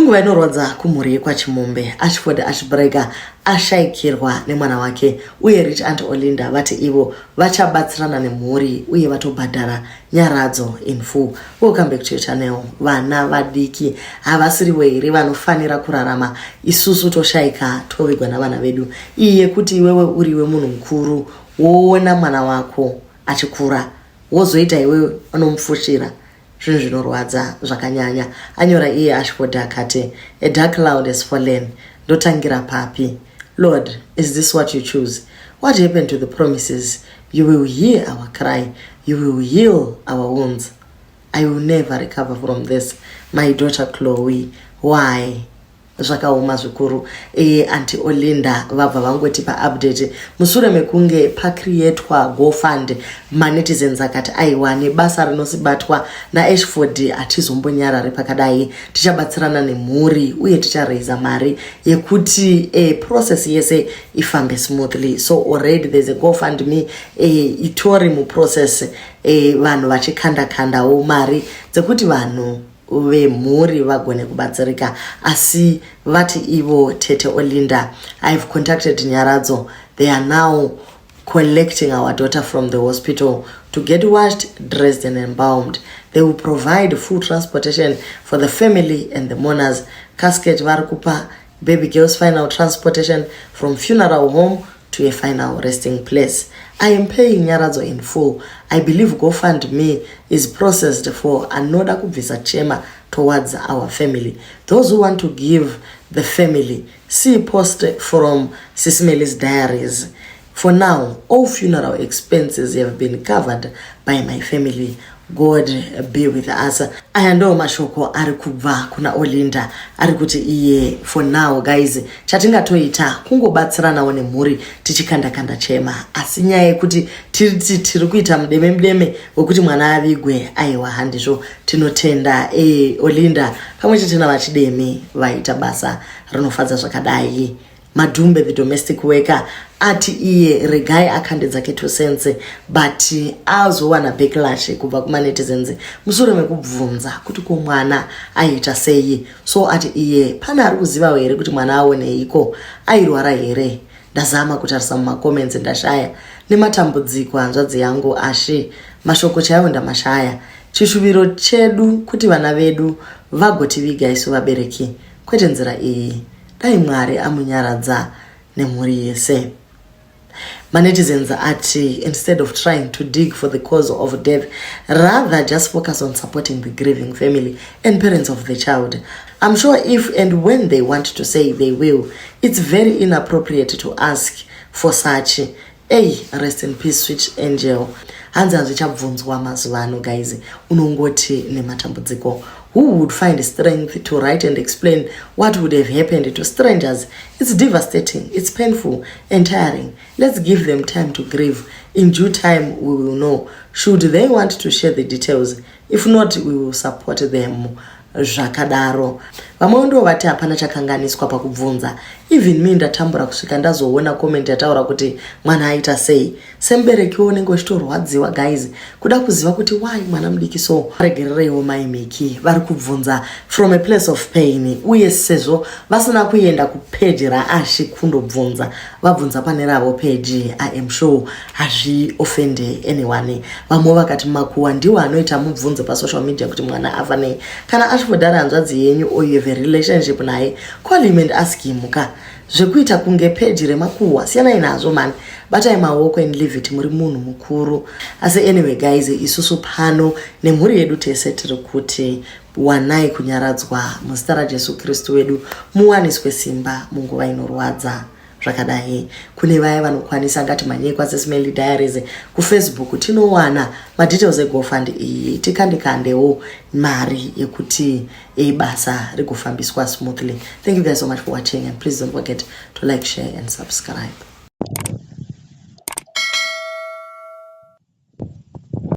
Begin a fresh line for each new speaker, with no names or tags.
Inguva inorwadza kumhuri yekwaChimombe, Ashford Ashbrega ashaikirwa nemwana wake uye Rich Aunt Olinda vati ivo vachabatsirana nemhuri uye vatobhadhara nyaradzo in full. Welcome back to your channel. Vana vadiki havasirivo here vanofanira kurarama isusu toshaika tovigwa navana vedu? Iyi yekuti iwewe uriwe munhu mukuru woona mwana wako achikura wozoita iwewe unomufushira zvinhu zvinorwadza zvakanyanya. Anyora iye Ashford akati, "A dark cloud has fallen. Ndotangira papi? Lord, is this what you choose? What happened to the promises? You will hear our cry, you will heal our wounds. I will never recover from this. My daughter Chloe, why?" Zvakaoma zvikuru. Auntie Olinda vabva vangotipa update mushure mekunge pacreatwa GoFund. Manetizens akati aiwa, nebasa rinosibatwa naAshford hatizombonyarari pakadai, tichabatsirana nemhuri uye ticharaisa mari yekuti process yese ifambe smoothly. So already there's a GoFund Me itori muprocess, vanhu vachikanda kandawo mari dzekuti vanhu vemhuri vagone kubatsirika. Asi vati ivo tete Olinda, "I've contacted Nyaradzo. They are now collecting our daughter from the hospital to get washed, dressed and embalmed. They will provide full transportation for the family and the mourners. Casket vari kupa, baby girl's final transportation from funeral home to a final resting place. I am paying Nyaradzo in full. I believe GoFund Me is processed for anoda kubvisa chema towards our family. Those who want to give the family, see post from Sis Melly's Diaries. For now, all funeral expenses have been covered by my family. God be with us." Aya ndo mashoko ari kubva kuna Olinda. Ari kuti iye, for now guys, chatingatoita kungobatsiranawo nemhuri tichikanda-kanda chema, asi nyaya yekuti tiri tiri kuita mudeme mudeme wekuti mwana avigwe, aiwa, handizvo. Tinotenda Olinda pamwe chete navaChideme vaita basa rinofadza zvakadai. Madhumbe the domestic worker ati iye regai akande dzake 2 cents, but azowana backlash kubva kumanetizens mushure mekubvunza kuti ko mwana aiita sei. So ati iye, pane ari kuzivawo here kuti mwana aoneiko, airwara here? Ndazama kutarisa mumacomments, ndashaya. Nematambudziko, hanzvadzi yangu Ashe, mashoko chaiwo ndamashaya. Chishuviro chedu kuti vana vedu vagotiviga isu vabereki, kwete nzira iyi. Dai Mwari amunyaradza nemhuri yese. Manetizens ati, "Instead of trying to dig for the cause of death, rather just focus on supporting the grieving family and parents of the child. I'm sure if and when they want to say, they will. It's very inappropriate to ask for such a. Rest in peace, sweet angel." Hanzi hazvichabvunzwa mazuva ano guys, unongoti nematambudziko. Who would find strength to write and explain what would have happened to strangers? It's devastating, it's painful and tiring. Let's give them time to grieve. In due time we will know should they want to share the details. If not, we will support them. Zvakadaro. Vamwewo ndo vati hapana chakanganiswa pakubvunza. Even me ndatambura kusvika ndazoona comment yataura kuti mwana aita sei. Semuberekiwo unenge uchitorwadziwa guys, kuda kuziva kuti why mwana mudiki. So regerereiwo Mai Miki, vari kubvunza from a place of pain, uye sezvo vasina kuenda kupeji raAshi kundobvunza, vabvunza pane ravo peji, I am sure hazvioffende anyone. Vamwe vakati makuwa ndiwo anoita mubvunzo pasocial media kuti mwana afa nei. Kana Ashford ari hanzvadzi yenyu or you have a relationship naye, call him and ask him ka. Zvekuita kunge peji remakuhwa, siyanai nazvo mani, batai maoko and leave it, muri munhu mukuru. Asi anyway guys, isusu pano nemhuri yedu tese tiri kuti wanai kunyaradzwa muzita raJesu Kristu wedu, muwaniswe simba munguva inorwadza zvakadai. Kune vaya vanokwanisa, ngati manyekwa Sis Melly Diaries kuFacebook, tinowana madetails eGoFund iyi, tikandikandewo mari yekuti basa rigofambiswa smoothly. Thank you guys so much for watching and please don't forget to like, share and subscribe.